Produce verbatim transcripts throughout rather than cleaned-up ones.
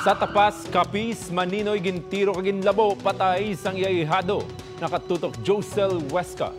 Sa Tapas, Capiz, maninoy gintiro kag ginlabo patay sang iya ahihado. Nakatutok Josel Huesca.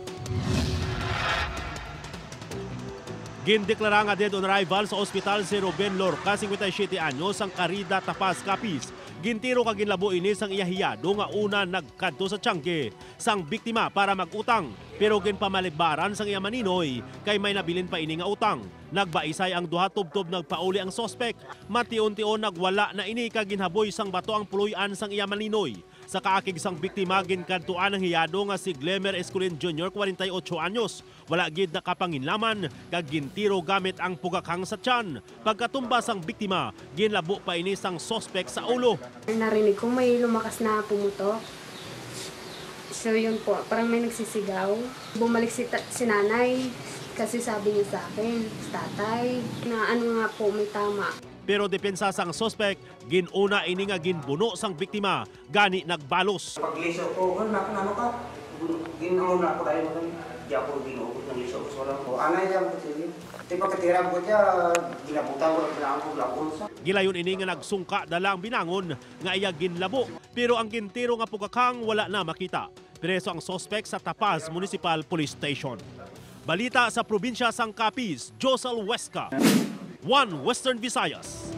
Gindeklara nga dead on arrival sa ospital si Ruben Lorca, singkwenta y siyete anyos, sang Carida, Tapas, Capiz. Gintiro kag ginlabo ini sang iya ahihado nga una nagkadto sa tiyangge sang biktima para mag-utang, pero ginpamalibaran sang iya maninoy kay may nabilin pa ini nga utang. Nagbaisay ang duha tubtob nagpauli ang suspek. Mation-tion nagwala na ini kag ginhaboy sang bato ang puloy-an sang iya maninoy. Sa kaakig sang biktima, ginkadtuan ang ahihado nga si Glemer Esculin Junior, kwarenta y ocho anyos. Wala gid nakapanginlaman kag gintiro gamit ang pugakhang sa tiyan. Pagkatumba sang biktima, ginlabo pa ini sang suspek sa ulo. Narinig ko may lumakas na pumutok. So yun po, parang may nagsisigaw. Bumalik si, ta- si nanay kasi sabi niya sa akin, tatay, na ano nga po may tama. Pero depensa sang suspek, ginuna ini nga ginbuno sang biktima, gani nagbalos. Pagliso ko, "Uy, nak, ano ka?" Ginaon na ako dahil mo di ako ginugot ng liso ko sa wala ko. Anay lang ko sige. Di pagkatira mo siya, ginabutan ko lang ang kong labon sa. Gilayon ini nga nagsungka dala ang binangon nga iya ginlabo, pero ang gintiro nga pugakhang wala na makita. Preso ang suspek sa Tapas Municipal Police Station. Balita sa probinsya sang Capiz, Josel Huesca, One Western Visayas.